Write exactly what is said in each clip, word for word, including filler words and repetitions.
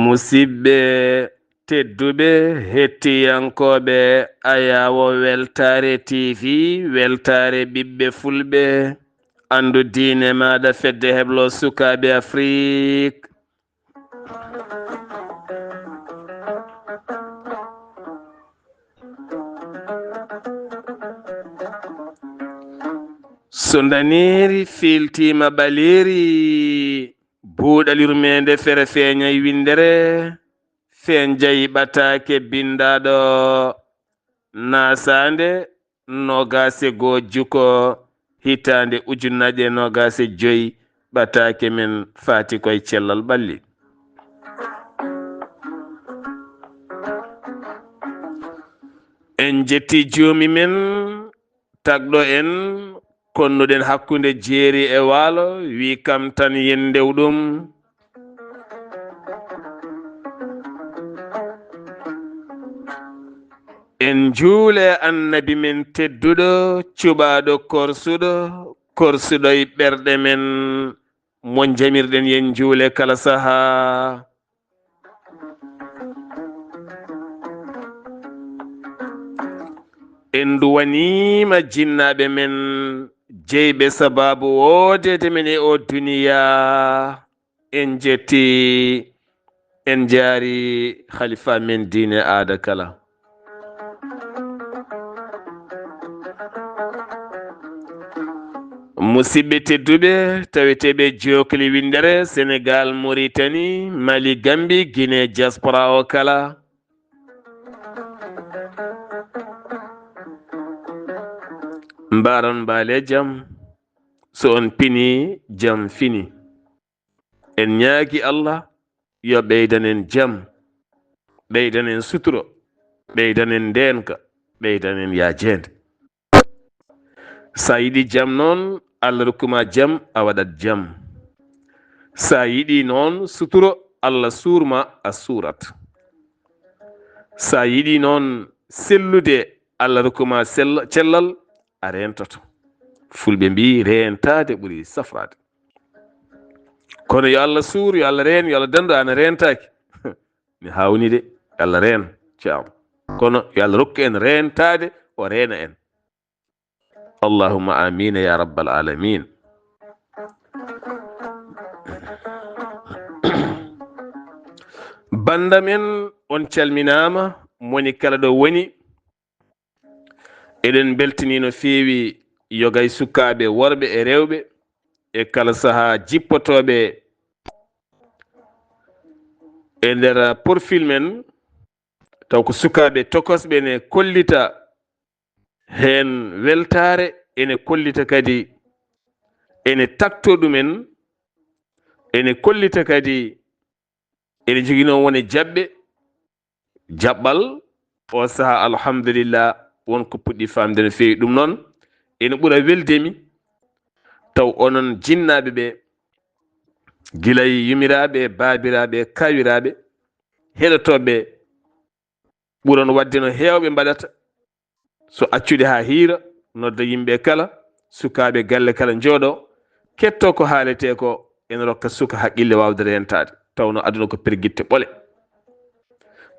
Musidɓe tedduɓe, hettiyankooɓe Ayaawo Weltaare T V, Weltaare ɓiɓɓe Fulɓe, anndu diine maaɗa, fedde heblo sukaaɓe Afrik. So ndaneeri fiiltiima ɓaleeri, buuɗal yurmeende fere feeñay winndere, feeñjay ɓataake binndaaɗo naasaande noogaas e goo juko hitaande ujunnaje noogaas e joy, ɓataake men faati koye cellal ɓalli. En jetti joomi men, tagɗo en, konnuɗen hakkunde jeeri e waalo, wi kam tan yen ndew ɗum. En njuule Annabi men tedduɗo, cuɓaaɗo korsuɗo, korsuɗo e ɓerɗe men, mo njamirɗen yen njuule kala sahaa. En nduwaniima jinnaaɓe men, jeyɓe sabaabu woodeede men e oo duniyaa. En njetti, en njaari khalifa men diine aada kala. Musidɓe tedduɓe, taweteeɓe jookli winndere Senegal, Mauritanie, Mali, Gambie, Guinée, diaspora o kala. Mbaron mbaale jam, so on pini, jam fini. En ñaagi Allah yo ɓeydan en jam, ɓeydan en suturo, ɓeydan en ndeenka, ɓeydan en yaajeende. Sa yiɗi jam noon, Allah rokkuma jam, a waɗat jam. Sa yiɗi noon suturo, Allah suurma, a suurat. Sa yiɗi noon sellude, Allah rokkuma sell-, cellal, a reentoto. Fulɓe mbii, reentaade ɓuri safraade. Kono yo Allah suur, yo Allah reen, yo Allah dandu, an a reentaaki. Mi hawni de, yo Allah reen, ceerno. Kono yo Allah rokku en reentaade, o reena en. Allahumma amiina ya rabbal alamin. Bannda men, on calminaama, moni kala ɗo woni. Eɗen mbeltanii no feewi yogay sukaaɓe worɓe e rewɓe e kala sahaa jippotooɓe e nder profil men, taw ko sukaaɓe tokosɓe ne kollita heen weltaare, ene kollita kadi, ene taktoo ɗumen, ene kollita kadi, ene jogii noon wone jaɓɓe, jaɓɓal, o sahaa, alhamdulillah, won ko puɗɗi faamde no feewi. Ɗum noon, ene ɓura welde mi, taw onon jinnaaɓe ɓe, gila e yumiraaɓe, baabiraaɓe, kaawiraaɓe, heɗotooɓe, ɓuron waɗde no heewɓe mbaɗata, so accude haa hiira, nodda yimɓe kala, sukaaɓe galle kala njooɗo, ketto ko haaletee ko, ene rokka suka haqqille waawde reentaade. Tawno aduna ko pergitte ɓole.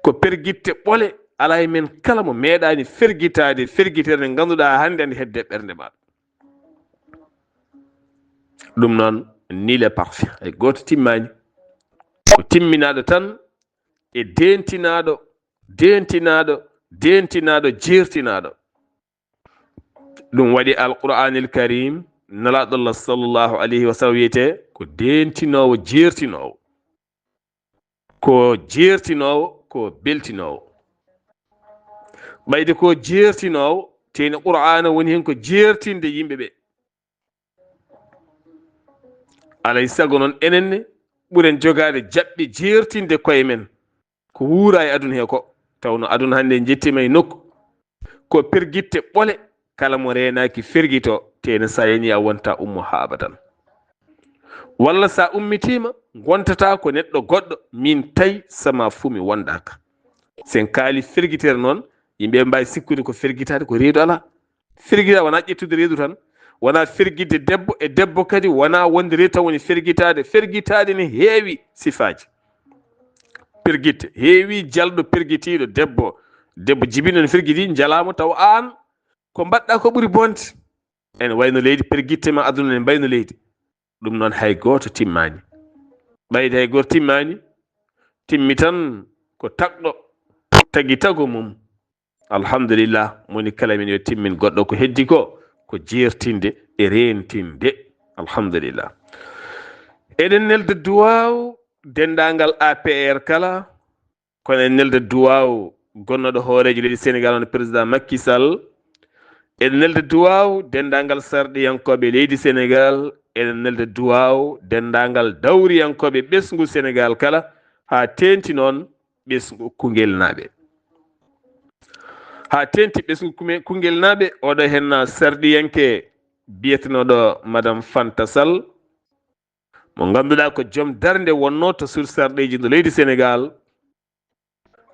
Ko pergitte ɓole, alaa e men kala mo meeɗaani fergitaade, fergitere nde ngannduɗaa hannde ene hedde ɓernde maaɗa. Ɗum noon, nul est parfait. Hay gooto timmaani. Ko timminaaɗo tan e deentinaaɗo, deentinaaɗo, deentinaaɗo, jeertinaaɗo. Ɗum waɗi Alqur'aanil Kariim, Nelaaɗo Allah sallallahu alayhi wa sallam wiyetee ko deentinoowo, jeertinoowo. Ko jeertinoowo, ko beltinoowo. Ɓayde ko jeertinoowo, teyni Qur'aana woni heen ko jeertinde yimɓe ɓe. Alay sago noon, enen ne ɓuren jogaade jaɓɓe jeertinde koye men. ko wuura e aduna he ko. Tawno aduna hannde en njettiima e nokku. Ko pergitte ɓole, kala mo reenaaki fergito, te ene so a yani a wonta ummo haa abadan. Walla so a ummitiima, ngontata ko neɗɗo goɗɗo, min tawi sama fuu mi wondaaka. So en kaali fergitere noon, yimɓe mbaawi sikkude ko fergitaade, ko reedu alaa. Fergita wonaa ƴettude reedu tan, wonaa fergitde debbo e debbo kadi, wonaa wonde reedu tan woni fergitaade. Fergitaade ne heewi sifaaji. Pergitte, heewi jalɗo pergitiiɗo debbo. Debbo jibino ne fergiti, njalaama taw aan ko mbaɗɗa ko ɓuri bonde. Ene wayno leydi, pergitte ma aduna ne mbayno leydi. Ɗum noon hay gooto timmaani. Ɓayde hay gooto timmaani, timmi tan ko tagɗo tagi tago mum. Alhamdulillah, moni kala men yo timmin goɗɗo ko heddi ko, ko jeertinde e reentinde. Alhamdulillah. Eɗen nelda duwaaw denndaangal A P R kala, kono en nelda duwaaw gonnooɗo hooreejo leydi Senegal, hono président Macky Sall. Eɗen nelda duwaaw denndaangal sarɗiyankooɓe leydi Senegal. Eɗen nelda duwaaw denndaangal dawriyankooɓe ɓesngu Senegal kala, haa teenti noon ɓesngu Koungheulnaaɓe. Haa teenti ɓesngu kume-, Koungheulnaaɓe, oɗo heen sarɗiyanke biyetenooɗo Madame Fanta Sall, mo ngannduɗaa ko joom darnde wonnoo to suudu sarɗeeji ndo leydi Senegal,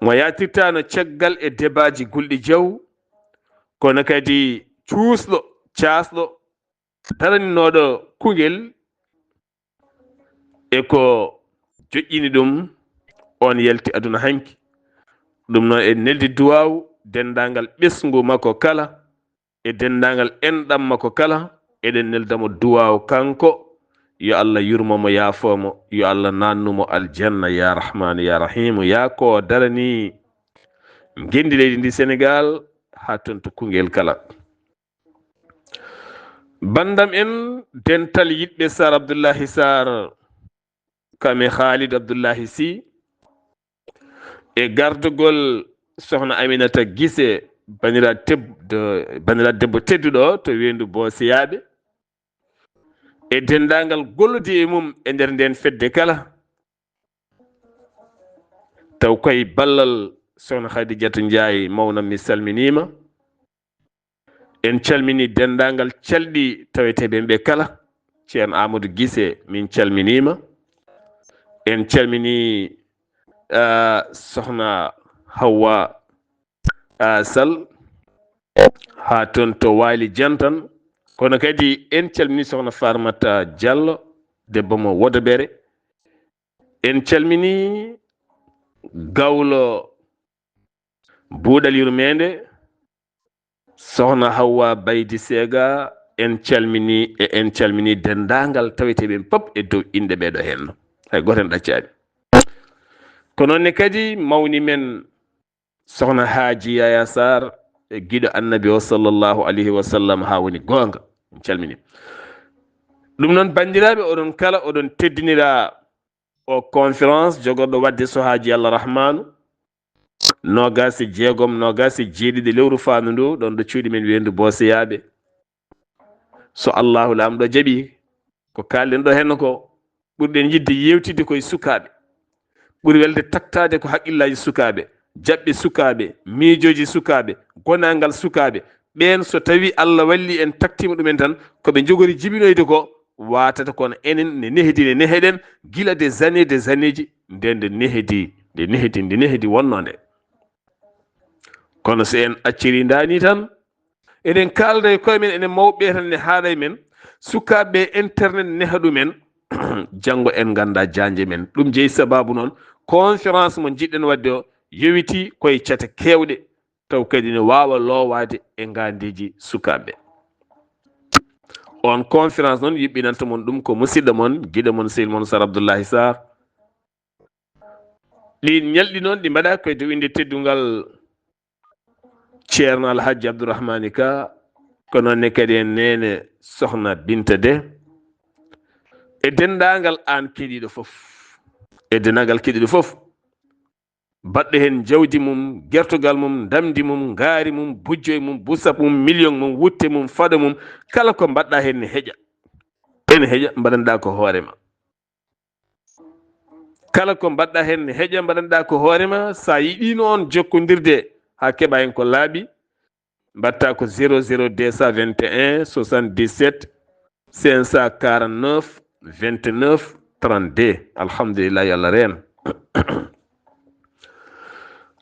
mo yaatirtaano caggal e debaaji Gulɗi Jaw, kono kadi cuusɗo, caasɗo, daraninooɗo Koungheul e ko joƴƴini ɗum, on yalti aduna hanki. Ɗum noon, en neldi duwaaw denndaangal ɓesngu makko kala, e denndaangal enɗam makko kala, eɗen nelda mo duwaaw kanko, yo Allah yurmo mo, yaafoo mo, yo Allah naannu mo aljanna, ya Rahmaanu, ya Rahiimu, ya ko darani ngenndi leydi ndi Senegal, haa toon to Koungheul kala. Banndam en, dental yiɗɓe Sar Abdullahi Sar, kam e Khalid Abdullahi Sy, e gardugol Sohna Aminata Gise, banira teb-, de-, banira debbo tedduɗo to Weendu Boosiyaaɓe, e denndaangal gollude e mum e nder ndeen fedde kala. Taw koye ballal Sohna Khadijatu Njaay, mawnam, mi salminiima. En calminii denndaangal calɗi taweteeɓe ɓe kala. Ceerno Amadou Gise, min calminiima. En calminii, ah, Sohna Hawwa, ah, Sall, haa toon to Waali Jantan. Kono kadi en calminii Sohna Farmata Diallo, debbo mo Wodobere. En calminii Gawlo Buuɗal Yurmeende, Sohna Hawwa Baydi Seega, en calminii e en calminii denndaangal taweteeɓe ɓe pop e dow inɗe ɓeeɗo heen. Hay gooto en ɗaccaani. Ko noon ne kadi mawni men Sohna Haaji Yaya Sarr, e giɗo Annabi o sallallahu alayhi wa sallam, haa woni goonga. En calminii. Ɗum noon, banndiraaɓe, oɗon kala, oɗon teddinira o conférence jogorɗo waɗde Sohaaji Allah Rahmaanu, noogaas e jeegom, noogaas e jeeɗiɗi lewru faandu ndu, ɗoon ɗo cuuɗi men Weendu Booseyaaɓe. So Allahu Laamɗo jaɓii, ko kaalɗen ɗo heen ko, ɓurɗen yiɗde yeewtidde koye sukaaɓe. Ɓuri welde taktaade ko haqqillaaji sukaaɓe, jaɓɓe sukaaɓe, miijooji sukaaɓe, gonaangal sukaaɓe. Ɓeen, so tawii Allah wallii en, taktiima ɗum en tan, ko ɓe njogori jibinoyde ko, waatata kono enen ne nehdi, ne neheɗen gila des années, des années ji, nde nde nehdi, nde nehdi, nde nehdi wonnoo nde. Kono so en acciri ndaani tan, eɗen kaalda e koye men, enen mawɓe ɓe tan ne haaɗa e men, sukaaɓe ɓe internet neha ɗum en, janngo en ngannda jaanje men. Ɗum jeyi sabaabu noon, conférence mo njiɗɗen waɗde o, yowitii koye cate keewɗe, taw kadi ne waawa loowaade e ngaandeeji sukaaɓe ɓe. On conférence noon, yuɓɓinanta mon ɗum ko musidɗo mon, giɗo mon, sehil mon Sar Abdullahi Sarr. Ɗiin ñalɗi noon, ɗi mbaɗaa koye dow innde teddungal Ceerno Alhaji Abdourahmani Ka, ko noon ne kadi en neene Sohna Binta De, e denndaangal aan keɗiiɗo fof, e denndaangal keɗiiɗo fof, baɗɗo heen jawdi mum, gertogal mum, ndamndi mum, ngaari mum, bujjoy mum, busap mum, miliyoŋ mum, wutte mum, faɗo mum, kala ko mbaɗɗaa heen ne heƴa. Ene heƴa, mbaɗanɗaa ko hoore ma. Kala ko mbaɗɗa heen, heƴa mbaɗanɗa ko hoore ma. So a yiɗino on jokkondirde haa keɓa heen ko laaɓi, mbaɗta ko zéro zéro deux cent vingt et un soixante-dix-sept cinq cent quarante-neuf vingt-neuf trente-deux. Alhamdulillah, yo Allah reen.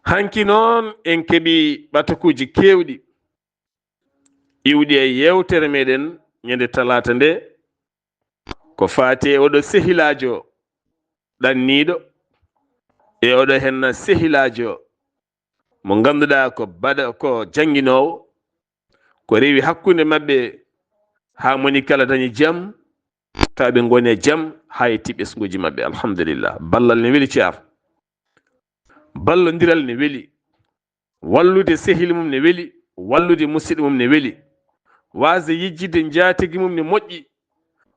Hanki noon en keɓi ɓatakuuji keewɗi iwɗi e yeewtere meɗen ñande talaata nde, ko faati e oɗo sehilaajo ɗanniiɗo, e oɗo henna sehilaajo mo ngannduɗaa ko baɗa, ko jannginoowo, ko rewi hakkunde maɓɓe haa moni kala dañi jam, taw ɓe ngoni e jam haa yetti ɓesnguuji maɓɓe. Alhamdulillah, ballal ne weli, ceer. Ballondiral ne weli. Wallude sehil mum ne weli, wallude musidɗo mum ne weli. Waasde yejjitde njaatigi mum ne moƴƴi.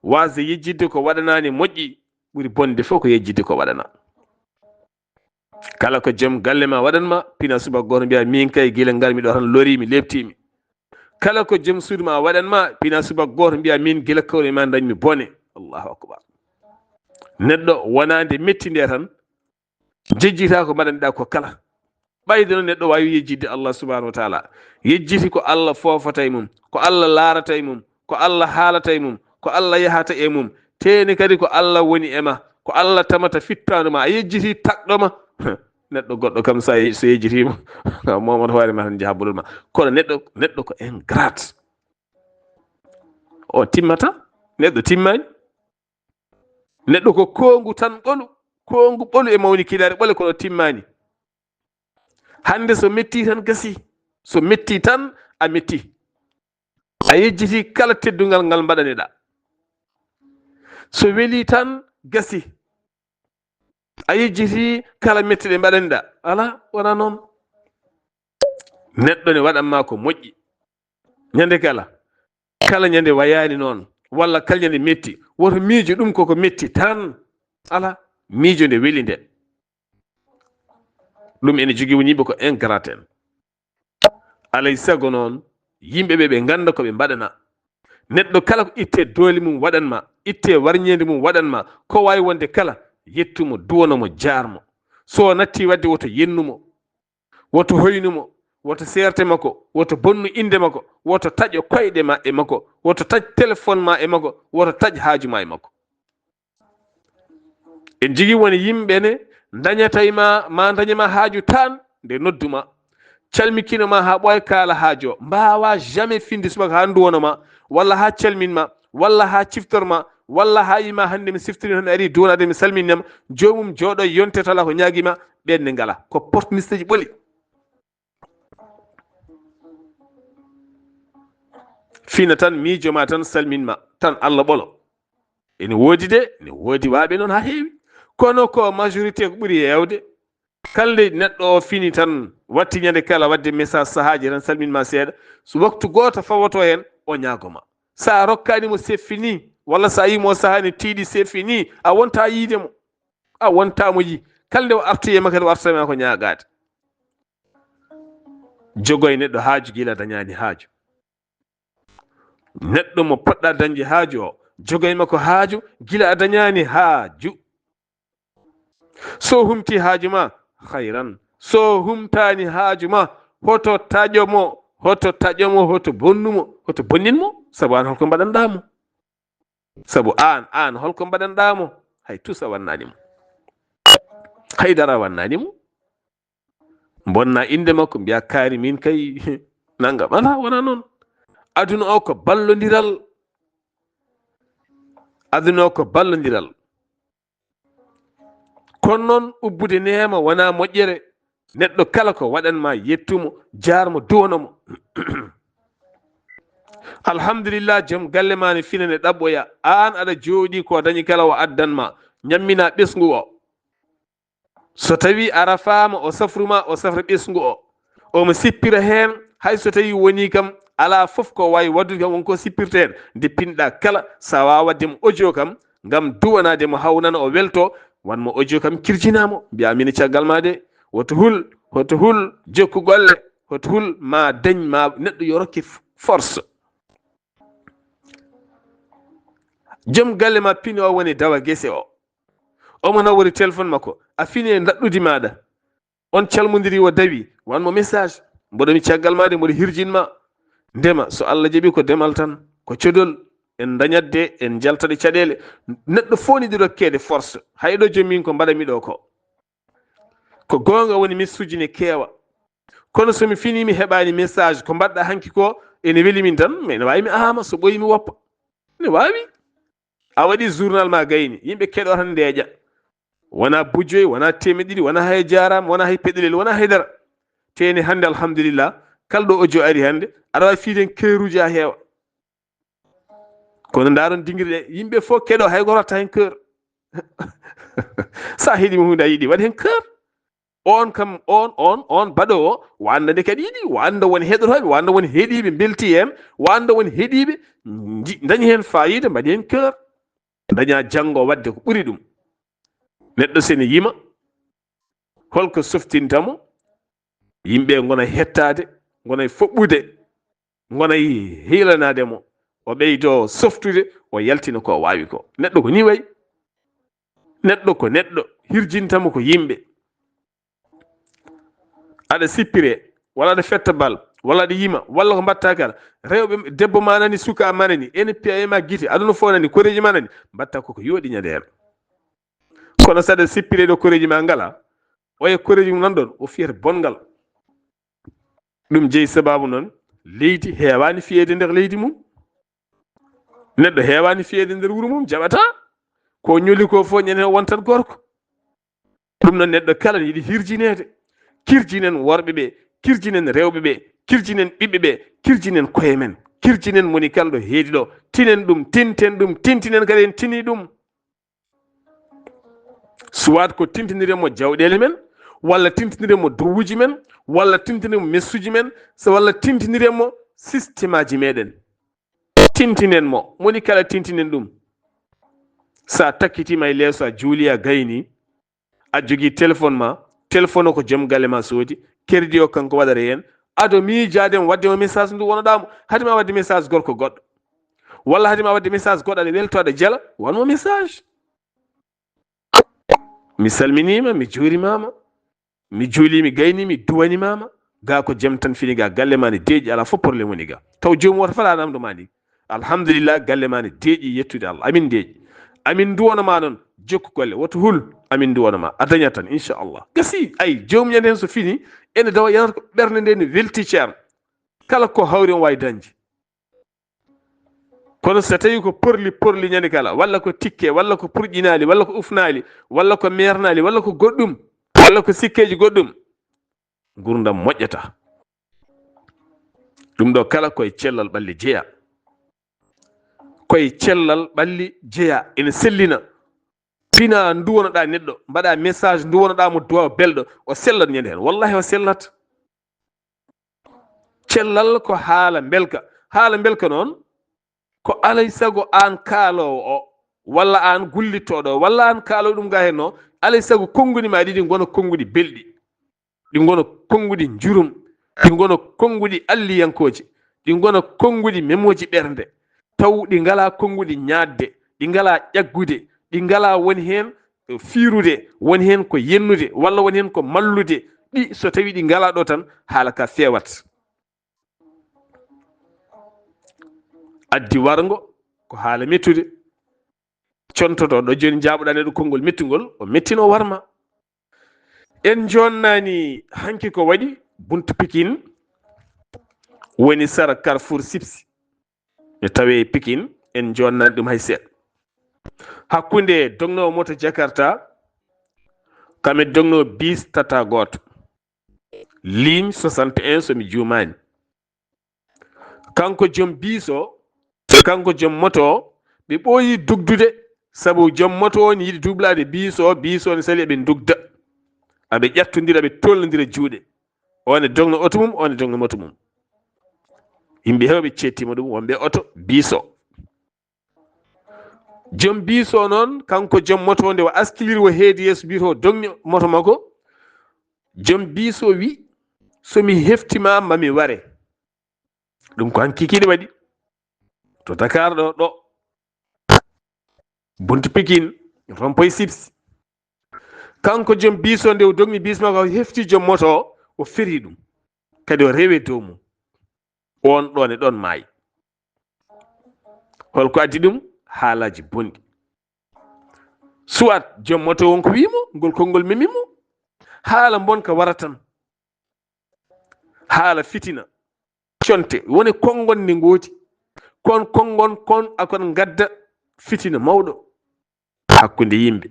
Waasde yejjitde ko waɗanaa ne moƴƴi, ɓuri bonde fof ko yejjitde ko waɗanaa. Kala ko joom galle ma waɗan ma, pina subaka gooto mbiya, "Min kay, gila ngar mi ɗo tan, lorii mi, leeptii mi." Kala ko joom suudu ma waɗan ma, pina subaka gooto mbiya, "Min, gila kawri ma, dañ mi bone." Allahu akbar. Neɗɗo wonaa nde metti nde tan, jejjita ko mbaɗanɗa ko kala. Ɓayde noon neɗɗo waawi yejjitde Allah subhanahu wa taala. Yejjiti ko Allah foofata e mum, ko Allah laarata e mum, ko Allah haalata e mum, ko Allah yahata e mum. Teeni kadi ko Allah woni e ma, ko Allah tamata fittaandu ma. A yejjiti takɗo ma. Neɗɗo goɗɗo kam, so a ye-, so yejjitiima, momata hoore ma tan, njaha bolol ma. Kono neɗɗo, neɗɗo ko ingrat. O timmata, neɗɗo timmaani. Neɗɗo ko koongu tan ɓolu, koongu ɓolu e mawni kiilaare ɓole, kono timmaani. Hannde so metti tan gasi, so metti tan a metti. A yejjiti kala teddungal ngal mbaɗaneɗa. So weli tan gasi. A yejjiti kala metti ɗe mbaɗaneɗa. Alaa, wonaa noon. Neɗɗo ne waɗan ma ko moƴƴi. Ñande kala, kala ñande wayaani noon, walla kala ñande metti, woto miijo ɗum koko metti tan. Alaa, miijo nde weli nde. Ɗum ene jogii woni yimɓe ko ingrat en. Alay sago noon, yimɓe ɓe, ɓe ngannda ko ɓe mbaɗana. Neɗɗo kala ko itte doole mum waɗan ma, itte warñeende mum waɗan ma, ko waawi wonde kala, yettu mo, duwano mo, jaar mo. So o natti waɗde, woto yennu mo, woto hoynu mo, woto seerte makko, woto bonnu innde makko, woto taƴo koyɗe ma e makko, woto taƴ téléphone ma e makko, woto taƴ haaju ma e makko. En jogii woni yimɓe ne ndañata e ma, ma ndaña ma haaju tan nde noddu ma. Calmikino ma haa ɓooya, kaala haaju o. Mbaawa jamais finde subaka haa nduwono ma, walla haa calmin ma, walla haa ciftor ma, walla haa yi ma hannde mi siftiri tan, mi ari duwanaade, mi salminnama. Joomum jooɗo yonte tala ko ñaagi ma, ɓen ne ngala. Ko opportuniste ji ɓoli. Fina tan, miijo ma tan, salmin ma tan, Allah ɓolo. Ene woodi de, ene woodi waaɓe noon haa heewi. Kono ko majorité ko ɓuri heewde. Kala nde neɗɗo o fini tan, watti ñande kala waɗde message sahaaji tan, salmin ma seeɗa. So waktu gooto fawoto heen, o ñaago ma. So a rokkaani mo, c'est fini. Walla so a yii mo o sahaa ne tiiɗi, c'est fini. A wonta yiide mo. A wonta mo yii. Kala nde o artoyi e ma kadi, o artoyi ma ko ñaagaade. Jogoy neɗɗo haaju gila dañaani haaju. Neɗɗo mo poɗɗa dañde haaju o, jogoy makko haaju gila a dañaani haaju. So humti haaju ma, hayran. So humtaani haaju ma, hoto taƴo mo, hoto taƴo mo, hoto bonnu mo, hoto bonnin mo, sabu aan holko mbaɗanɗaa mo? Sabu aan, aan holko mbaɗanɗaa mo? Hay tus a wannaani mo. Hay dara a wannaani mo. Mbonna innde makko, mbiya kaari min kay, nangam. Alaa, wonaa noon. Aduna o ko ballondiral. Aduna o ko ballondiral. Kono noon, ubbude neema wonaa moƴƴere. Neɗɗo kala ko waɗan ma, yettu mo, jaar mo, duwano mo. Alhamdulillah, joom galle ma ne fina ne ɗaɓɓoya. Aan aɗa jooɗi, ko dañi kala o addan ma. Ñammina ɓesngu o. So tawi a rafaama, o safru ma, o safra ɓesngu o. Omo sippira heen, hay so tawi woni kam, alaa fof ko waawi waɗdude kam, won ko sippirta heen. Nde pinɗa kala, so a waawa waɗde mo audio kam, ngam duwanaade mo, haw nana, o welto, wan mo audio kam, kirjinaa mo, mbiya, "Min caggal ma de, woto hul, hoto hul, jokku golle, hoto hul, ma dañ, ma neɗɗo yo rokke f-, force." Joom galle ma pini o woni dawa gese o. Omo nawori téléphone makko, a fini e ndaɗɗudi maaɗa. On calmondiri, o dawi, wan mo message. Mboɗo mi caggal ma de, mboɗo hirjin ma. Ndema, so Allah jaɓi ko demal tan, ko codol, en dañat de, en jaltat e caɗeele. Neɗɗo fof ni ɗi rokkede force. Hay ɗo joom min ko mbaɗa mi ɗo ko. Ko goonga woni message ne keewa. Kono so mi fini mi heɓaani message, ko mbaɗɗa hanki ko, ene weli min tan, mais ne waawi mi ahama, so ɓoyi mi woppa. Ne waawi. A waɗi journal ma gayni, yimɓe keɗo tan ndeeƴa. Wona bujoy, wona temeɗe ɗiɗi, wona hay jarama, wona hay peɗelel, wona hay dara. Te ene hannde, alhamdulillah, kala ɗo audio ari hannde, aɗa waawi fiiden keeruji ha heewa. Kono ndaron dingirɗe, yimɓe fof keɗo, hay goto watta hen keur. Sa heɗima hunde a yiɗi, waɗ hen keur. On kam, on, on, on baɗowo, o annda nde kadi yiɗi, o annda won heɗotoɓe, o annda won heɗiɓe belti hen, o annda won heɗiɓe nji-, dañi hen fayida, mbaɗi hen keur. Daña janngo waɗde ko ɓuri ɗum. Neɗɗo sene yima, holko softinta mo? Yimɓe ngona hettaade, ngona foɓɓude, ngona hiilanaade mo. O ɓeydo softude, o yaltina ko o waawi ko. Neɗɗo ko ni wayi. Neɗɗo ko neɗɗo, hirjinta mo ko yimɓe. Aɗa sippire, walla aɗa fetta bal, walla aɗa yima, walla ko mbatta kala. Rewɓe, debbo ma nani, suka ma nani, ene piya e ma gite, aduna fof nani, koreji ma nani, mbatta koko yooɗi ñande hen. Kono saɗa sippire ɗo koreji ma ngala, oya koreji mum nan ɗon, o fiyata bongal. Ɗum jeyi sababu noon, leydi heewani fiyede nder leydi mum. Neɗɗo heewani fiyede nder wuro mum, jaɓata. Ko ñoli ko fof ñande hen wontat gorko. Ɗum noon neɗɗo kala ne yiɗi hirjineede. Kirjinen worɓe ɓe, kirjinen rewɓe ɓe, kirjinen ɓiɓɓe ɓe, kirjinen koye men. Kirjinen moni kala ɗo heedi ɗo. Tinen ɗum, tinten ɗum, tintinen kadi en tini ɗum. Soit ko tintiniren mo jawɗeele men, walla tintiniren mo duwuji men, walla tintiniren mo messuji men, so walla tintiniren mo système aji meɗen. Tintinen mo, moni kala tintinen ɗum. Sa takkitima e leeso, a juuli, a gayni, a jogii téléphone ma, téléphone o ko joom galle ma soodi, crédit o kanko waɗata heen, ado miijaade mo, waɗde mo message ndu wonoɗaa mo, hade ma waɗde message gorko goɗɗo. Walla hade ma waɗde message goɗɗo aɗa welto, aɗa jela, wan mo message. Mi salminiima, mi juurimaama, mi juulii, mi gaynii, mi duwanimaama. Ga ko jam tan fini ga, galle ma ne deeƴi, alaa fof problème woni ga. Taw joomum woto fala namdo ma ni. Alhamdulillah, galle ma ne deeƴi, yettude Allah. Amin deeƴi. Amin duwano ma noon, jokku golle, woto hul. Amin duwano ma, a dañat tan, inchallah. Gasi, ay, joomum ñande heen so fini, ene dawa yanata ko ɓernde nde ne welti ceerno. Kala ko hawri on waawi dañde. Kono so tawi ko porli porli ñande kala, walla ko tikke, walla ko purƴinaali, walla ko ufnaali, walla ko meernaali, walla ko goɗɗum, walla ko sikkeeji goɗɗum, ngurdam moƴƴata. Ɗum ɗo kala koye cellal ɓalli jeya. Koye cellal ɓalli jeya, ene sellina. Pina nduwanoɗa neɗɗo, mbaɗa message nduwanoɗa mo duwa belɗo, o sellat ñande hen. Wallahi o sellat. Cellal ko haala mbelka. Haala mbelka noon, ko alay sago aan kaaloowo o, walla aan gullittoɗo o, walla aan kaaloowo ɗum ga hen no, alay sago konnguɗi ma ɗiɗi ngona konnguɗi belɗi. Ɗi ngona konnguɗi njurum, ɗi ngona konnguɗi alliyankooji, ɗi ngona konnguɗi memooji ɓernde, taw ɗi ngala konnguɗi ñaadde, ɗi ngala ƴaggude, ɗi ngala woni heen fiirude, woni heen ko yennude, walla woni heen ko mallude. Ɗi, so tawi ɗi ngala ɗo tan, haala ka feewat. Addi warngo ko haala mettude. Contoɗo ɗo jooni, jaaɓoɗa neɗɗo konngol mettungol, o mettino warma. En jonnani hanki ko waɗi Buntu Pikin, woni sara Carrefour Sipsi. Ne tawe Pikin, en jonnani ɗum hay seeɗa. Hakkunde dogno moto Jakarta, kame dogno bis tata gooto. Ligne soixante et un, so mi juumaani. Kanko joom biis o, kanko joom moto o, ɓe ɓooyi dugdude, sabu joom moto o ne yiɗi duublaade biis o, biis o ne sali eɓe dugda. Aɓe ƴattondira, aɓe tolnondira juuɗe. O ne dogno oto mum, o ne dogno moto mum. Yimɓe heewɓe ceettiima ɗum, wonɓe oto, biis o. Joom biis o noon, kanko joom moto o, nde o askilir, o heedi yeeso biis o, dogni moto makko. Joom biis o wi, "So mi hefti ma, ma mi ware." Ɗum ko hanki kikiiɗe waɗi. To Dakar ɗo, ɗo. Buntu Pikin, rond-point Sipsi. Kanko joom biis o, nde o dogni biis makko, o hefti joom moto o, o feri ɗum. Kadi o rewe dow mum. On ɗon e ɗon maayi. Holko addi ɗum? Haalaaji bonɗi. Soit joom moto won ko wi'i mo, ngol konngol memi mo. Haala mbonka wara tan. Haala fitina. Conte, woni konngol nde ngooti. Kon konngol kon akon ngadda fitina mawɗo hakkunde yimɓe.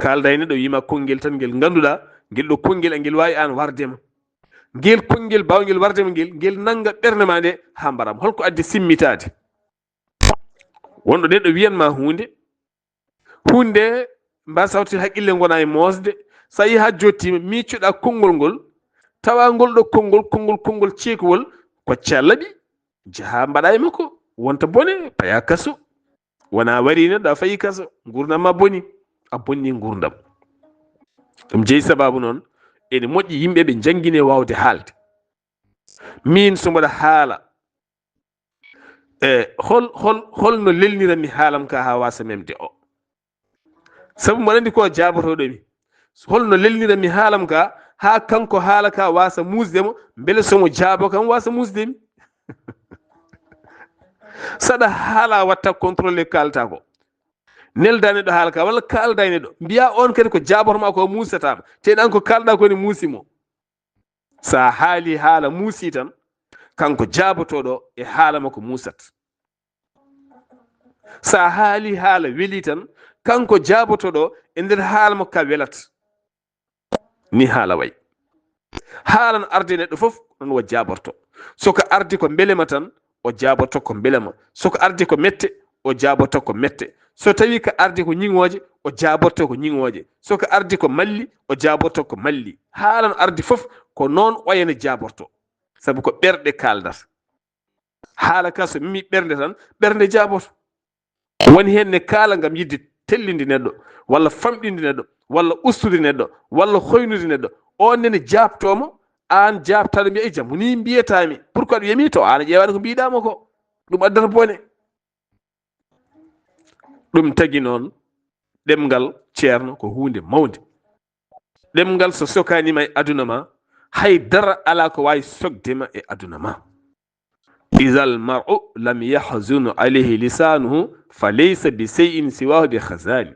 Kaalda e neɗɗo, wiima konngel tan ngel ngannduɗaa, ngel ɗo konngel, ngel waawi aan warde ma. Ngel konngel baawngel warde ma ngel, ngel nannga ɓernde ma nde haa mbaram. Holko addi simmitaade? Wonɗo neɗɗo wiyan ma huunde, huunde mbasa watti haqqille ngona e moosde, so a yii haa jottiima, miicoɗaa konngol ngol, tawa ngol ɗo konngol, konngol, konngol ceekuwol, kocca laɓi, njaha mbaɗa e makko, wonta bone, paya kaso. Wona wari neɗɗo a fayi kaso, nguurndam ma boni, a bonni nguurndam. Ɗum jeyi sababu noon, ene moƴƴi yimɓe ɓe njanngine waawde haalde. Miin so mbaɗa haala, e hol, hol, hol no lelniranmi haalam ka haa waasa memde o? Sabu mbaɗa anndi ko jaabotoɗo mi. Hol no lelniranmi haalam ka haa kanko haala ka waasa muusde mo, mbele so mo jaabo kam waasa muusde mi? Saɗa haala watta contrôlé kaalta ko. Nelda neɗɗo haala ka, walla kaalda e neɗɗo. Mbiya on kadi ko jaaboto ma ko muusata ma. Te ɗan ko kaalɗa ko ne muusi mo. Sa haali haala muusi tan, kanko jaabotoɗo e haala makko muusat. Sa haali haala weli tan, kanko jaabotoɗo e nder haala makko ka welat. Ni haala way. Haala no arde neɗɗo fof, non o jaaborto. So ko ardi ko mbelema tan, o jaaborto ko mbelema. So ko ardi ko mette, o jaaborto ko mette. So tawi ko ardi ko ñiŋooje, o jaaborto ko ñiŋooje. So ko ardi ko malli, o jaaborto ko malli. Haala no ardi fof, ko noon o ene jaaborto. Sabu ko ɓerɗe kaaldata. Haala ka so memi ɓernde tan, ɓernde jaaboto. Woni heen ne kaala ngam yiɗde tellinde neɗɗo, walla famɗinde neɗɗo, walla ustude neɗɗo, walla hoynude neɗɗo. On nene jaabtoo mo, aan jaabtaaɗo mbiya, "E jam, ni mbiyataa mi. Pourquoi ɗum wiyami to aan a ƴeewaani ko mbiɗaa mo ko?" Ɗum addata bone. Ɗum tagi noon, ɗemngal, ceerno, ko huunde mawnde. Ɗemngal so sokaani ma e aduna ma, hay dara alaa ko waawi sokde ma e aduna ma. Izal mar'u lam yahzun alayhi lisanuhu, fa laysa bi shay'in siwahu bi khazani.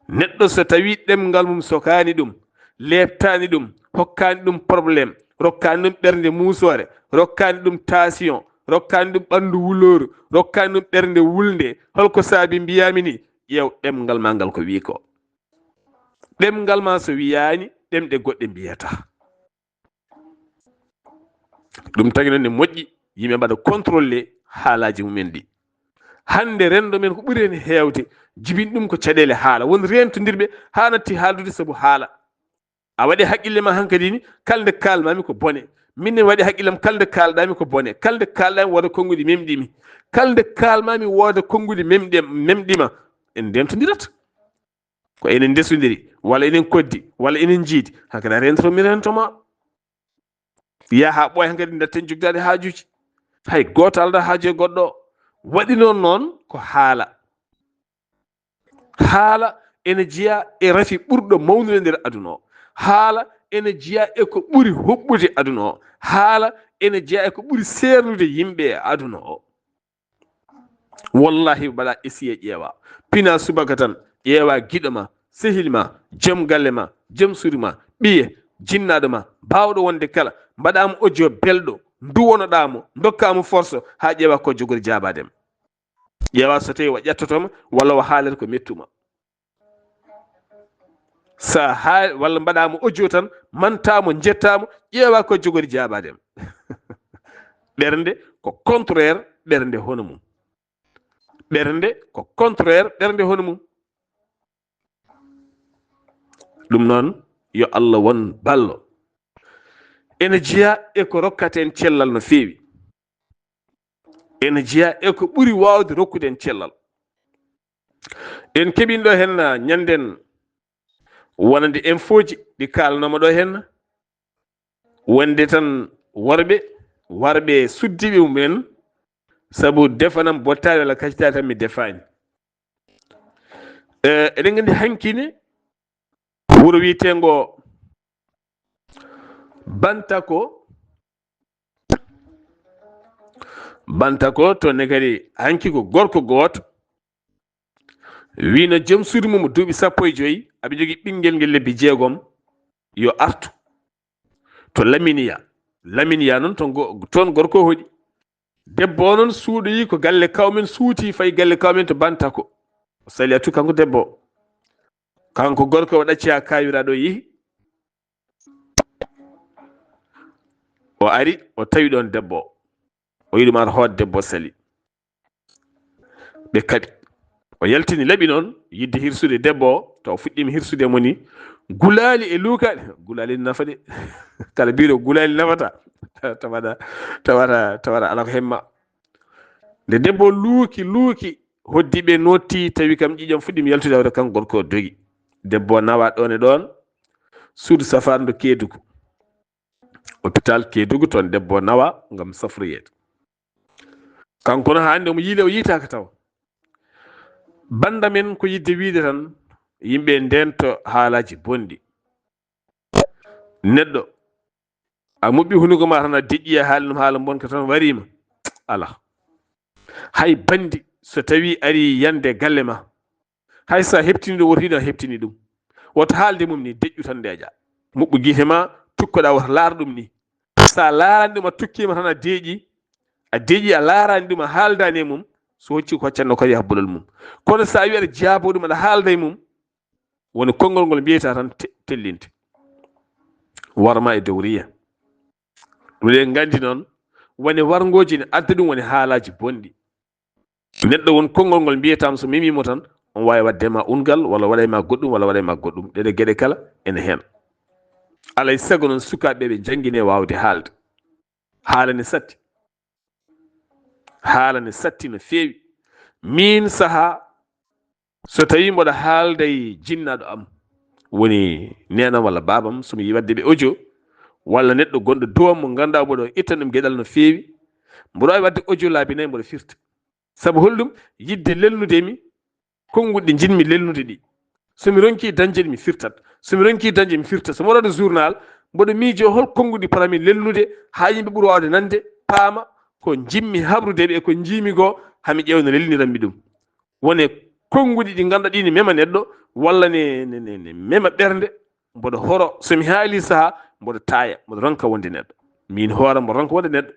Neɗɗo so tawi ɗemngal mum sokaani ɗum, leeptaani ɗum, hokkaani ɗum problème, rokkaani ɗum ɓernde muusoore, rokkaani ɗum tension, rokkaani ɗum ɓanndu wulooru, rokkaani ɗum ɓernde wulnde, holko saabi mbiyaami ni? Ƴeew ɗemngal ma ngal ko wi'i ko. Ɗemngal ma so wiyaani, ɗemɗe goɗɗe mbiyata. Ɗum tagi noon ne moƴƴi yimɓe mbaɗa contrôlé haalaaji mumen ɗi. Hannde renndo men ko ɓuri heen heewde jibini ɗum ko caɗeele haala. Won reentondirɓe haa natti haaldude sabu haala. A waɗi haqqille ma hankadi ni, kala nde kaalmami ko bone. Min ne waɗi haqqillam kala nde kaalɗami ko bone. Kala nde kaalɗami wooda konnguɗi memɗimi. Kala nde kaalmami wooda konnguɗi memɗi, memɗima. En ndeentondirat. Ko enen ndesondiri, walla enen koddi, walla enen njiidi. Hankadi a reentoto mi reentoma. Yaha ɓooya hankadi ndatten jogdaade haajuuji. Hay gooto alda haaju e goɗɗo o. Waɗi noon noon ko haala. Haala ene jeyaa e rafi ɓurɗo mawnude nder aduna o. Haala ene jeyaa e ko ɓuri huɓɓude aduna o. Haala ene jeyaa e ko ɓuri seernude yimɓe e aduna o. Wallahi, mbaɗa essayé ƴeewa. Pina subaka tan, ƴeewa giɗo ma, sehil ma, joom galle ma, joom suudu ma, ɓiye, jinnaaɗo ma, baawɗo wonde kala. Mbaɗa mo audio belɗo, nduwonoɗa mo, ndokka mo force, haa ƴeewa ko jogori jaabaade ma. Ƴeewa so tawi o ƴettoto ma, walla o haalata ko mettuma. Sa haa, walla mbaɗa mo audio tan, manta mo, jetta mo, ƴeewa ko jogori jaabaade ma. Ɓernde ko contraire ɓernde hono mum. Ɓernde ko contraire ɓernde hono mum. Ɗum noon, yo Allah won ballo. Ene jeyaa e ko rokkata en cellal no feewi. Ene jeyaa e ko ɓuri waawde rokkude en cellal. En keɓino ɗo heen, ah, ñannden wonande infooji ɗi kaalanooma ɗo heen. Wonde tan worɓe, warɓe suddiiɓe mumen, sabu defanam bottaani walla kacitaani tan mi defaani. Eh, eɗen nganndi hankine, Wuro wiyeteengo Bantako. Bantako, to ne kadi hanki ko gorko gooto. Wino joom suudu mum duuɓi sappo e joyi, aɓe jogii ɓinngel ngel lebbi jeegom, yo artu to Laminiya. Laminiya noon, toon go-, toon gorko hoɗi. Debbo o noon suuɗoyi ko galle kawmen, suuti fayi galle kawmen to Bantako. O sali, artu kanko debbo o. Kanko gorko o ɗacci haa kaawiraaɗo o yehi. O ari, o tawi ɗoon debbo o. O yiɗi ma hoot debbo o sali. Ɓe kaɓi. O yaltini laɓi noon, yiɗde hirsude debbo o, taw o fuɗɗiima hirsude mo ni. Gulaali e luukaaɗe, gulaali ne nafa de. Kala biiɗo gulaali nafata, tawata, tawata, tawata ala ko hemma. Nde debbo o luuki, luuki, hoddiiɓe nootti, tawi kam ƴiiƴam fuɗɗiima yaltude, hawre kanko gorko o dogi. Debbo o nawa ɗoon e ɗoon, suudu safaandu Keedugu. Hôpital Keedugu, toon debbo o nawa ngam safroyeede. Kanko no hannde omo yiile, o yiitaaka taw. Bannda men ko yiɗde wiyde tan, yimɓe ndeento haalaaji bonɗi. Neɗɗo, a muɓɓi hunuko ma tan a deƴƴi a haali ɗum haala bonka tan wariima. Alaa. Hay banndi so tawi ari yande galle ma, hay sa heɓtini ɗum, woto yiɗa heɓtini ɗum. Woto haalde mum ni, deƴƴu tan ndeeƴa. Muɓɓu gite ma, tukkoɗa, woto laar ɗum ni. Sa laarani ɗum, a tukkiima tan a deeƴi, a deeƴi, a laarani ɗum, a haaldani e mum, so hocci ko hoccanno kadi yaha bolol mum. Kono sa wi aɗa jaabo ɗum, aɗa haalda e mum, woni konngol ngol mbiyata tan te-, tellinte. Warma e dowriya. Ɗum ɗen nganndi noon, woni warngooji ne adda ɗum, woni haalaaji bonɗi. Neɗɗo won konngol ngol mbiyata mo, so memi mo tan, on waawi waɗde ma ungal, walla waɗay ma goɗɗum, walla waɗay ma goɗɗum. Ɗeɗe geɗe kala ene heen. Alay sago noon sukaaɓe ɓe njanngine waawde haalde. Haala ne satti. Haala ne satti no feewi. Miin sahaa, so tawii mboɗo haalda e jinnaaɗo am, woni neenam walla baabam, so mi waɗde ɓe audio, walla neɗɗo gonɗo dow am mo ngannduɗaa mboɗo ittan ɗum geɗal no feewi, mboɗo waawi waɗde audio laabi nayi mboɗo firta. Sabu holɗum? Yiɗde lelnude mi konnguɗi ɗi njiɗmi lelnude ɗi. So mi ronkii dañde ɗi, mi firtat. So mi ronkii dañde, mi firta. So mi waɗa journal, mboɗo miijoo hol konnguɗi potami lelnude haa yimɓe ɓura waawde nande, paama ko njiɗmi habrude ɓe e ko njiimi goo, haa mi ƴeewa no lelniranmi ɗum. Wone konnguɗi ɗi ngannduɗaa ɗi ne mema neɗɗo, walla ne, ne, ne, ne mema ɓernde, mboɗo horo. So mi haalii sahaa, mboɗo taaya, mboɗo ronka wonde neɗɗo. Miin hoore mboɗo ronka wonde neɗɗo.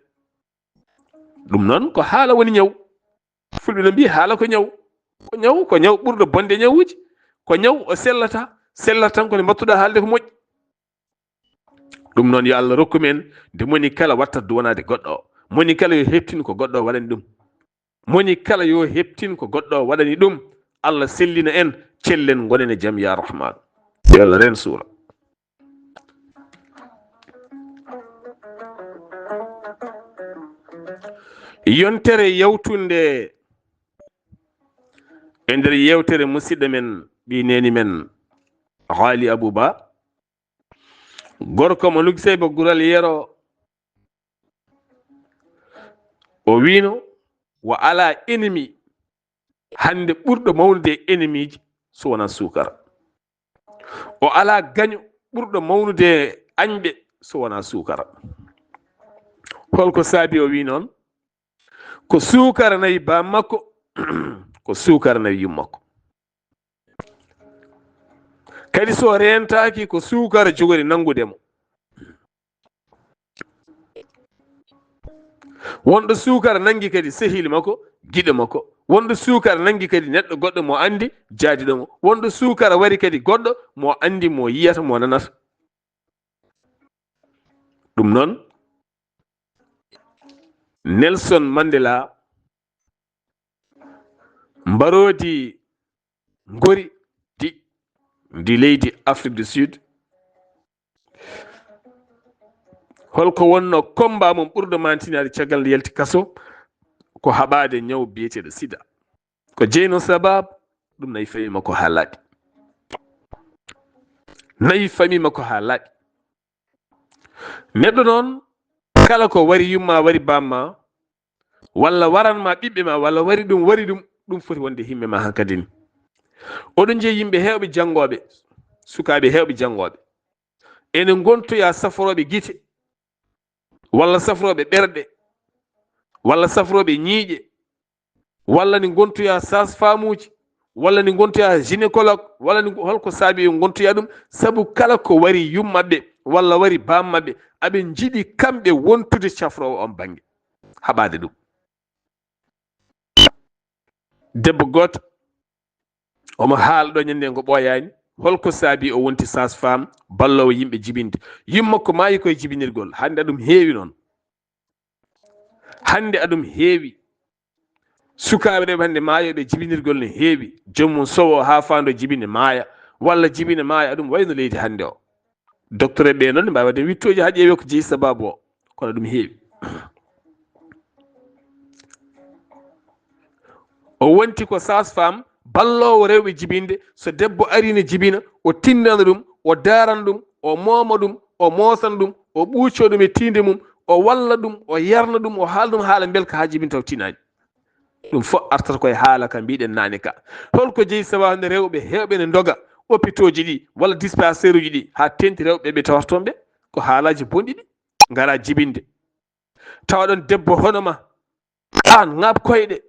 Ɗum noon ko haala woni ñaw. Fulɓe no mbiyi haala ko ñaw. Ko ñaw, ko ñaw ɓurɗo bonde ñawuuji. Ko ñaw o sellata, sellata tan ko nde mbattuɗaa haalde ko moƴƴi. Ɗum noon yo Allah rokku men nde moni kala wattat duwanaade goɗɗo o. Moni kala yo heɓtin ko goɗɗo o waɗani ɗum. Moni kala yo heɓtin ko goɗɗo o waɗani ɗum. Allah sellina en, cellen, ngonen e jam, ya Rahman. Yo Allah reen suura. Yontere yawtunde e nder yewtere musidɗo men, ɓii neeni men, Haali Abuu Ba. Gorko mo Lugseyba Gural Yero, o wiino, o alaa ennemi hannde ɓurɗo mawnude e ennemiji so wonaa suukara. O alaa gaño ɓurɗo mawnude e añɓe so wonaa suukara. Holko saabi o wii noon? Ko suukara nawi baam makko, ko suukara nawi yum makko. Kadi so reentaaki, ko suukara jogori nanngude mo. Wonɗo suukara nanngi kadi sehil makko, giɗo makko. Wonɗo suukara nanngi kadi neɗɗo goɗɗo mo anndi, jaadiɗo mo. Wonɗo suukara wari kadi goɗɗo mo anndi, mo yiyata, mo nanata. Ɗum noon, Nelson Mandela, mbaroodi ngori di, ndi leydi Afrique du Sud. Holko wonno combat mum ɓurɗo mantinaade caggal nde yalti kaso? Ko haɓaade ñaw biyeteeɗo sida. Ko jeyno sabab ɗum, nayi fami makko haa laaɓi. Nayi fami makko haa laaɓi. Neɗɗo noon, kala ko wari yumma, wari bamma, walla waran ma ɓiɓɓe ma, walla wari ɗum, wari ɗum, ɗum foti wonde himme ma hankadi ni. Oɗon njeyi yimɓe heewɓe janngooɓe, sukaaɓe heewɓe janngooɓe. Ene ngontoya safrooɓe gite, walla safrooɓe ɓerɗe, walla safrooɓe ñiiƴe, walla ni ngontoya sage-femme uji, walla ni ngontoya gynécologue, walla ni holko saabi yo ngontoya ɗum? Sabu kala ko wari yummaɓe walla wari bammaɓe, aɓe njiɗi kamɓe wontude cafroowo on bannge, haɓaade ɗum. Debbo gooto, omo haala ɗo ñande ngo ɓooyaani, holko saabi o wonti sage-femme, balloowo yimɓe jibinde? Yumma ko maayi koye jibinirgol, hannde aɗum heewi noon. Hannde aɗum heewi. Sukaaɓe rewɓe hannde maayooɓe jibinirgol ne heewi. Joomum sowo haa faando jibine maaya, walla jibine maaya, aɗum wayno leydi hannde o. Docteur ɓe noon ne mbaawi waɗde wittooji haa ƴeewe ko jeyi sababu o, kono ɗum heewi. O wonti ko sage-femme, balloowo rewɓe jibinde. So debbo arii ne jibina, o tindana ɗum, o daarana ɗum, o mooma ɗum, o moosana ɗum, o ɓuucoo ɗum e tiinde mum, o walla ɗum, o yarna ɗum, o haala ɗum haala mbelka haa jibinta o tinaani. Ɗum fof artata koye haala ka mbiɗen naane ka. Holko jeyi sabu hannde rewɓe heewɓe ne ndoga opitooji ɗi walla dispensaire uji ɗi haa teŋti rewɓe ɓe tawata toon ɓe? Ko haalaaji bonɗi ɗi, ngalaa jibinde. Tawa ɗon debbo hono ma, aan ŋaaɓ koyɗe,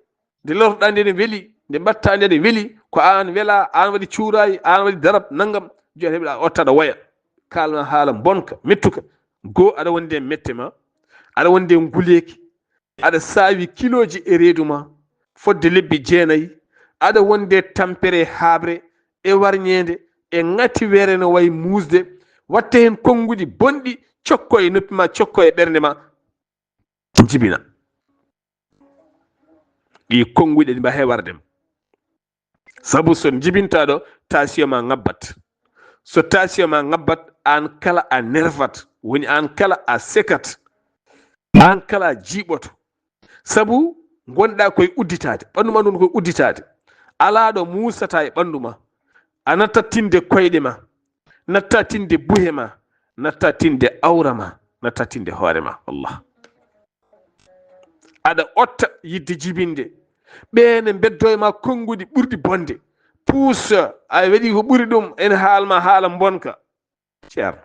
nde lortoɗaa nde ne weli, nde mbaɗtaa nde ne weli, ko aan welaa, aan waɗi cuuraay, aan waɗi darab, nanngam, jooni heɓa ottaɗa woya. Kaalma haala mbonka, mettuka. Goo, aɗa wondi e mette ma, aɗa wondi e nguleeki, aɗa saawi kilooji e reedu ma, fodde lebbi jeenayi, aɗa wondi e tampere e haaɓre, e warñeende, e ŋati weere no wayi muusde, watte heen konnguɗi bonɗi, cokko e noppi ma, cokko e ɓernde ma, njibina. Ɗi konnguɗi ɗi mbaawa warde ma. Sabu so njibintaa ɗo, tension ma ŋabbat. So tension ma ŋabbat, aan kala a nervat, woni aan kala a sekat, aan kala a jiiɓoto. Sabu ngonɗaa koye udditaade, ɓanndu ma ndun koye udditaade. Alaa ɗo muusataa e ɓanndu ma. A nattat tinde koyɗe ma, nattat tinde buhe ma, nattat tinde awra ma, nattat tinde hoore ma. Allah. Aɗa otta yidde jibinde. Ɓe ne mbeddo e ma konnguɗi ɓurɗi bonde. Puus, a waɗi ko ɓuri ɗum, ene haalma haala mbonka. Ceerno.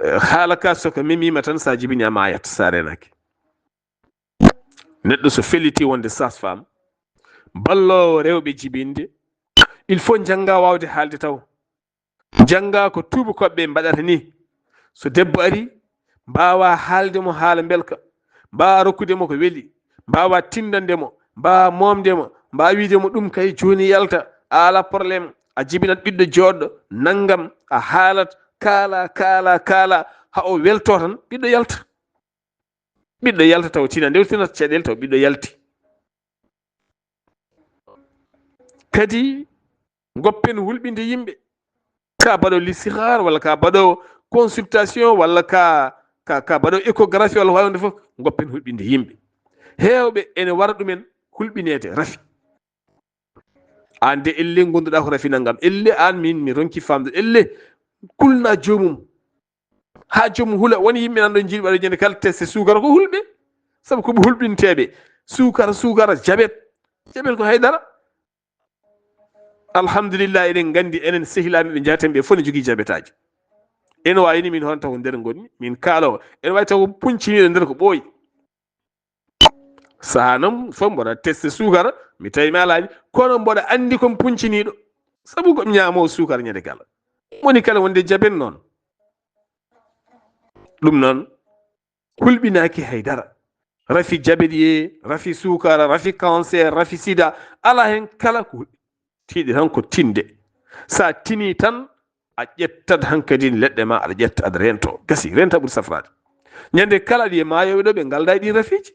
Eh, haala ka so ka memiima tan, sa jibini a maayat, sa reenaaki. Neɗɗo so felliti wonde sage-femme, balloowo rewɓe jibinde, il faut njannga waawde haalde taw. Njannga ko tuubakooɓe mbaɗata ni. So debbo ari, mbaawa haalde mo haala mbelka, mbaawa rokkude mo ko weli, mbaawa tindande mo, mbaawa moomde mo, mbaawa wiide mo ɗum kay jooni yalta, a alaa problème, a jibinat ɓiɗɗo jooɗɗo, nanngam, a haalat, kaala, kaala, kaala, haa o welto tan, ɓiɗɗo yalta. Ɓiɗɗo yalta taw tina, nde o tinata caɗeele taw ɓiɗɗo yalti. Kadi ngoppen hulɓinde yimɓe. Ka baɗo listihar, walla ka baɗo consultation, walla ka, ka, ka baɗo échographie, walla ko waawde fof, ngoppen hulɓinde yimɓe. Heewɓe ene wara ɗumen hulɓineede rafi. Aan de, elle ngonduɗaa ko rafi nanngam. Elle aan min mi ronki faamde. Elle kulna joomum. Haa joomum hula. Won yimɓe nan ɗo njiɗi waɗa ñande kala test suukara ko hulɓe. Sabu ko ɓe hulɓinteeɓe. Suukara, suukara, jabet. Jabet ko haydara. Alhamdulillah, eɗen nganndi enen sehilaaɓe ɓe njahaten ɓe fof ne jogii jabetaaji. Ene waawi ni min hono taw ko nder ngonmi, min kaala o. Ene waawi taw ko punciniiɗo nder ko ɓooyi. Sahaa noon fof mboɗa teste suukara, mi tawi mi alaani, kono mboɗa anndi ko mi punciniiɗo. Sabu ko mi ñaamoowo suukara ñande kala. Moni kala wonde jabet noon. Ɗum noon, hulɓinaaki hay dara. Rafi jabet ye, rafi suukara, rafi cancer, rafi sida, alaa heen kala ko hulɓi. Tiiɗi tan ko tinde. So a tinii tan, a ƴettat hankadi leɗɗe ma, aɗa ƴetta, aɗa reento. Gasi, reenta ɓuri safraade. Ñande kala aɗa yiya maayooɓe ɗo, ɓe ngalda e ɗiin rafiiji.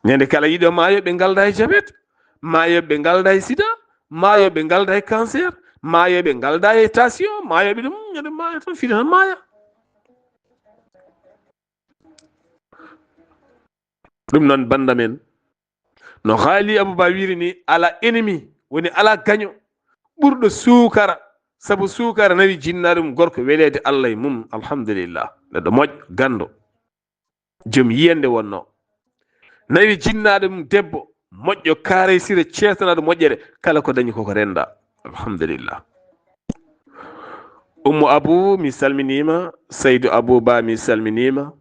Ñande kala yiɗo maayooɓe ngalda e jabet, maayooɓe ngalda e sida, maayooɓe ngalda e cancer, maayooɓe ngalda e tension, maayooɓe ɗum, ñande maaya tan, fiɗa tan maaya. Ɗum noon, bannda men, no Haali Abuba wiiri ni, alaa ennemi, woni alaa gaño ɓurɗo suukara, sabu suukara nawi jinnaaɗo mum gorko weleede Allah e mum. Alhamdulillah, neɗɗo moƴƴo, ganndo, joom yiyannde wonnoo. Nawi jinnaaɗo mum debbo moƴƴo, kaareysire, ceetanaaɗo moƴƴere, kala ko dañi koko rennda. Alhamdulillah. Ummu Abu, mi salminiima. Saydu Abu Ba, mi salminiima.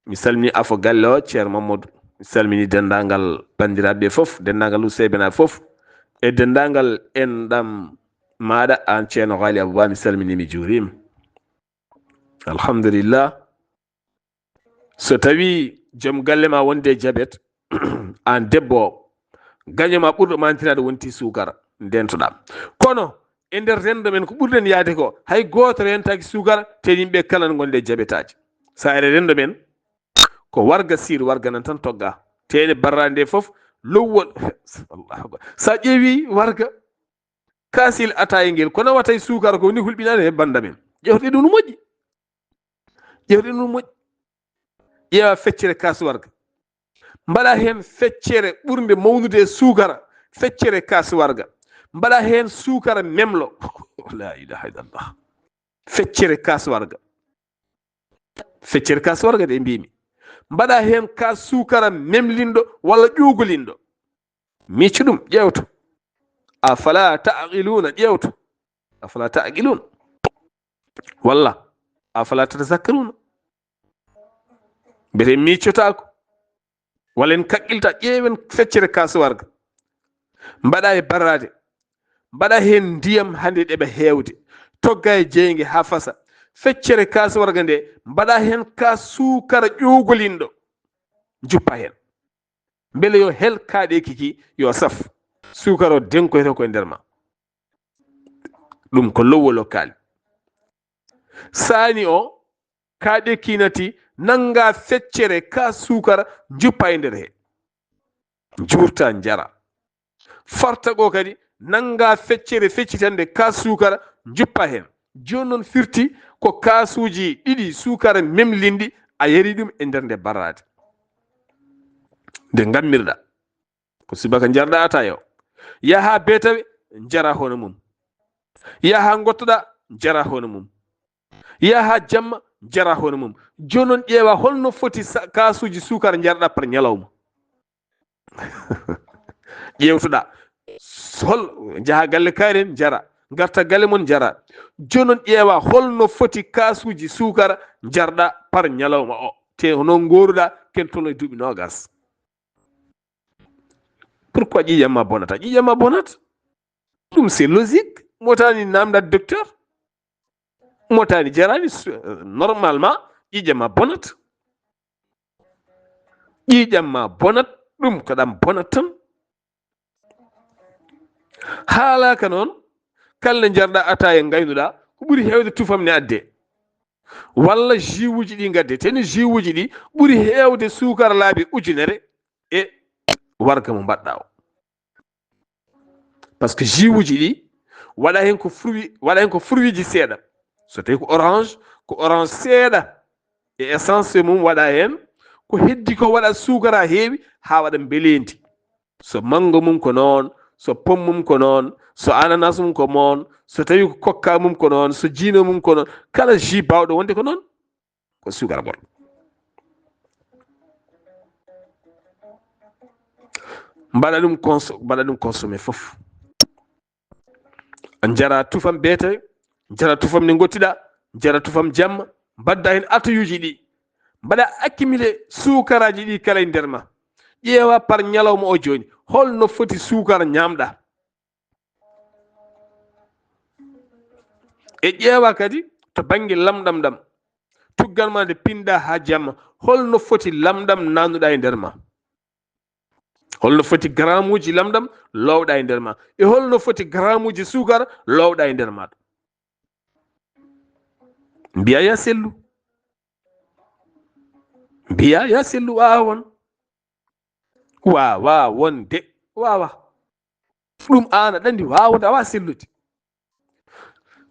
Mi salmini afo galle o, Ceerno Mamadou. Mi salmini denndaangal banndiraaɓe ɓe fof, denndaangal Useybenaaɓe fof, e denndaangal enɗam maaɗa, aan Ceerno Haali Abu Ba, mi salmini, mi juuriima. Alhamdulillah. So tawii joom galle ma wonde e jabet, aan debbo o, gaño ma ɓurɗo mantinaade wonti suukara, ndeentoɗaa. Kono e nder renndo men, ko ɓurɗen yahde ko, hay gooto rentaaki suukara, te yimɓe kala ne ngonde e jabetaaji. Sa are renndo men, ko warga siir warga nan tan togga. Te ene barraade nde fof, lowwol. Allahu akbar. Sa ƴeewi warga, kaasil ataaye ngel, ko nawata e suukara ko woni hulɓinaade he bannda men. Ƴewte ɗum no moƴƴi. Ƴewte ɗum no moƴƴi. Ƴeewa feccere kaas warga. Mbaɗa heen feccere ɓurnde mawnude e suukara, feccere kaas warga. Mbaɗa heen suukara memlo. La ilaha illallah. Feccere kaas warga. Feccere kaas warga de mbimi. Mbaɗa heen kaas suukara memlinɗo walla ƴuugolinɗo. Miccu ɗum, ƴeewtu. Afala ta'qiluuna, ƴeewtu. Afala ta'qiluuna. Walla, afala tatazakkaruuna. Mbete miccotaako. Walla en kaqqilta, ƴeewen feccere kaas warga. Mbaɗa e barraade. Mbaɗa heen ndiyam hande ɗeɓa heewde. Togga e jeynge haa fasa. Feccere kaas warga nde, mbaɗa heen kaas suukara ƴuugolinɗo. Njuppa heen. Mbele yo hel kaaɗeeki ki, yo saf. Suukara o denkoyta ko e nder ma. Ɗum ko lowwol o kaali. Saani o, kaaɗeeki nati, nannga feccere kaas suukara, njuppa e nder he. Njuurta, njara. Farta goo kadi, nannga feccere feccitande kaas suukara, njuppa heen. Jooni noon firti ko kaasuuji ɗiɗi suukara memlinɗi, a yari ɗum e nder nde barraade. Nde ngammirɗa. Ko subaka njarɗa ataaye o. Yaha beetawe, njara hono mum. Yaha ngottoɗa, njara hono mum. Yaha jamma, njara hono mum. Jooni noon ƴeewa holno foti sa-, kaasuuji suukara njarɗa par ñalawma. Ƴeewtoɗa. Hol, njaha galle kaari en, njara. Ngarta galle mon, njara. Jooni noon ƴeewa holno foti kaasuuji suukara njarɗa par ñalawma o. Te hono ngooruɗa, ken tolno e duuɓi noogas. Pourquoi ƴiiƴam ma bonata? Ƴiiƴam ma bonat. Ɗum c'est logique. Motani namdat docteur. Motani jarani su-, normalement ƴiiƴam ma bonat. Ƴiiƴam ma bonat, ɗum ko ɗam bonat tan. Haalaka noon, kala nde njarɗa ataaye ngaynuɗa, ko ɓuri heewde tufam ne adde. Walla jus uji ɗi ngadde, te ni jus uji ɗi ɓuri heewde suukara laabi ujunere e warga mo mbaɗɗa o. Par ce que jus uji ɗi waɗa heen ko fruit, waɗa heen ko fruit ji seeɗa. So tawi ko orange, ko orange seeɗa e essence mum waɗa heen, ko heddi ko waɗa suukara heewi haa waɗa mbeleendi. So mango mum ko noon, so pomme mum ko noon, so ananas mum ko noon, so tawi ko kokka mum ko noon, so jiino mum ko noon, kala jus baawɗo wonde ko noon, ko suukara goɗɗo. Mbaɗa ɗum conso-, mbaɗa ɗum consommé fof. Njara tufam beete, njara tufam ne ngottiɗa, njara tufam jamma, mbadda heen atayuuji ɗi. Mbaɗa accumulé suukaraaji ɗi kala e nder ma. Ƴeewa par ñalawma o jooni, holno foti suukara ñaamɗa? E ƴeewa kadi to bannge lamɗam ɗam. Tuggal ma nde pinɗa haa jamma, holno foti lamɗam nanuɗa e nder ma? Holno foti garamuuji lamɗam loowɗa e nder ma? E holno foti garamuuji suukara loowɗa e nder ma? Mbiya ya sellu. Mbiya ya sellu, waawa won. Waawa wonde, waawa. Ɗum aan aɗa anndi waawa wonde, awa sellude.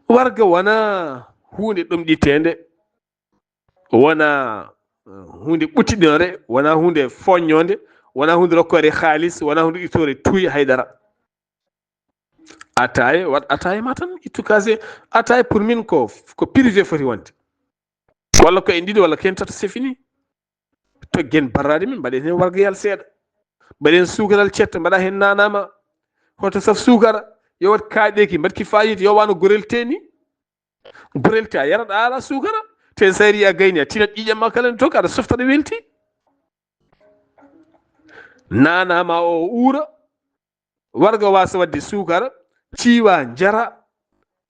Warga wonaa huunde ɗomɗiteende, wonaa, eh, huunde ɓuttinore, wonaa huunde foññoonde, wonaa huunde rokkoore haalis, wonaa huunde ittoore tuuyi haydara. Ataaye, waɗ ataaye ma tan, ittu kaase. Ataaye pour min ko, ko privé foti wonde. Walla ko en ɗiɗo walla ko en tato, c'est fini. Toggen barraade min, mbaɗen heen wargayal seeɗa. Mbaɗen suukaral cetta, mbaɗa heen nanama. Hoto saf suukara, yo waɗ kaaɗeeki, mbaɗ ki fayida, yo wano gorel teeni. Burel te a yarat a ala suukara. Te sayri a gayni a tinat ƴiƴam ma kala ne toka aɗa softa ɗo welti. Nana ma o uura. Warga wasa wadde suukara, ciwa, njara,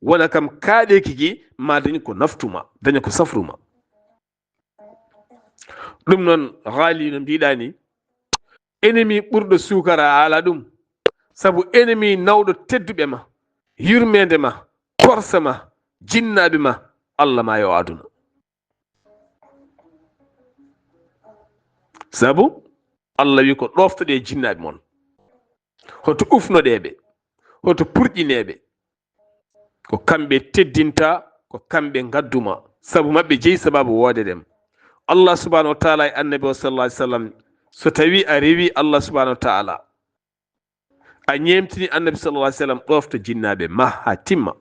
wona kam kaaɗe kiki ma dañ ko naftuma, daña ko safruma. Ɗum noon, haali no mbiɗa ni, ennemi ɓurɗo suukara a ala ɗum, sabu ennemi nawɗo tedduɓe ma, yurmeende ma, korsa ma, jinnaaɓe ma, Allah ma e o aduna. Sabu Allah wi ko ɗoftoɗe jinnaaɓe mon. Hoto ufnoɗe ɓe, hoto purƴine ɓe. Ko kamɓe teddinta, ko kamɓe ngadduma. Sabu maɓɓe jeyi sababu woodere ma. Allah subhanahu wa taala e annabi o sallallahu alaihi wasallam, so tawi a rewi Allah subhanahu wa taala, a ñeemtini annabi sallallahu alaihi wasallam ɗofto jinnaaɓe ma haa timma.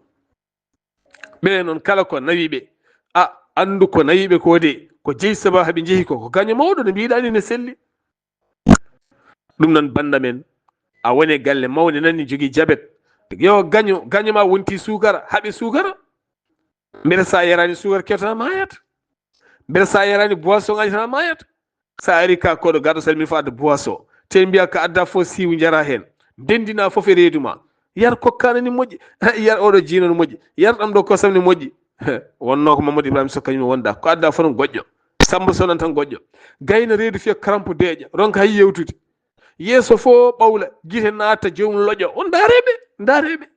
Ɓe noon kala ko nawi ɓe, a anndu ko nawi ɓe ko de, ko jeyi sababu haa ɓe njehi ko, ko gaño mawɗo no mbiɗa ni ne selli. Ɗum noon bannda men, a woni galle mawne nani jogii jabet. Yo gaño, gaño ma wonti suukara, haɓe suukara. Mbele sa yarani suukara kewtana mayat. Mbele sa yarani boisson aji tan mayat. Sa ari ka koɗo gaɗo salmin fo adda boisson. Te mbiya ka adda fof siwu njara hen. Ndendina fof e reedu ma. Yar kokkana ni moƴƴi. Yar oɗo jiino no moƴƴi. Yar ɗam ɗo kosam ni moƴƴi. Wonno ko Mamadou Ibrahima Sow kañum wonda. Ko adda fof no goƴƴo. Samba Sow nan tan goƴƴo. Gayna reedu fiya karampo deeƴa. Ronka hay yewtude. Yeeso fof ɓawla. Gite naata joomum loƴo. On ndareɓe. Ndareɓe.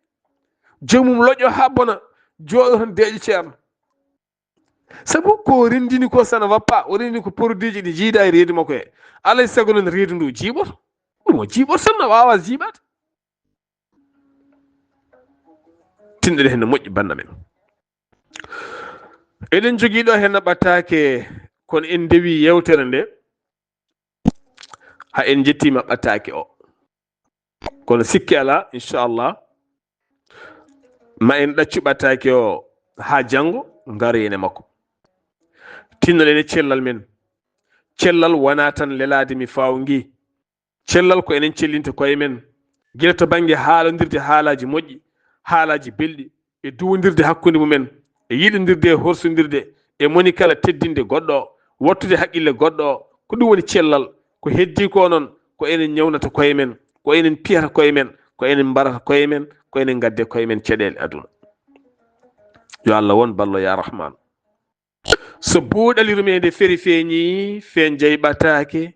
Joomum loƴo ha bona. Jooɗo tan deeƴo ceerno. Sabu ko rendini ko, ça ne va pas, o rendini ko produit ji ɗi jiida e reedu makko he. Alay sago noon reedu ndu jiiɓoto. Ɗum o jiiɓoto tan, no waawa jiiɓaade. Tinɗere heen no moƴƴi bannda men. Eɗen jogii ɗo heen no ɓattaake, kono en ndewi yeewtere nde. Ha en njettiima ɓattaake o. Kono sikke alaa, inchallah, ma en ɗaccu ɓattaake o haa janngo, ngara ene makko. Tinnoɗen e cellal men. Cellal wonaa tan lelaade mi faaw ngi. Cellal ko enen cellinta koye men. Gila to bannge haalondirde haalaaji moƴƴi, haalaaji belɗi, e duwondirde hakkunde mumen, e yiɗondirde e horsondirde, e moni kala teddinde goɗɗo o, wattude haqqille goɗɗo o, ko ɗum woni cellal. Ko heddi ko noon, ko enen ñawnata koye men, ko enen piyata koye men, ko enen mbarata koye men, ko enen ngadde koye men caɗeele aduna. Yo Allah won ballo ya Rahman. So buuɗal yurmeende feri feeñi, feen jey ɓataake,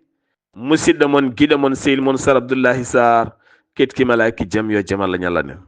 musidɗo mon, giɗo mon, sehil mon, Sar Abdullahi Sarr, ketki malaaki jam, yo jam Allah ñallan en.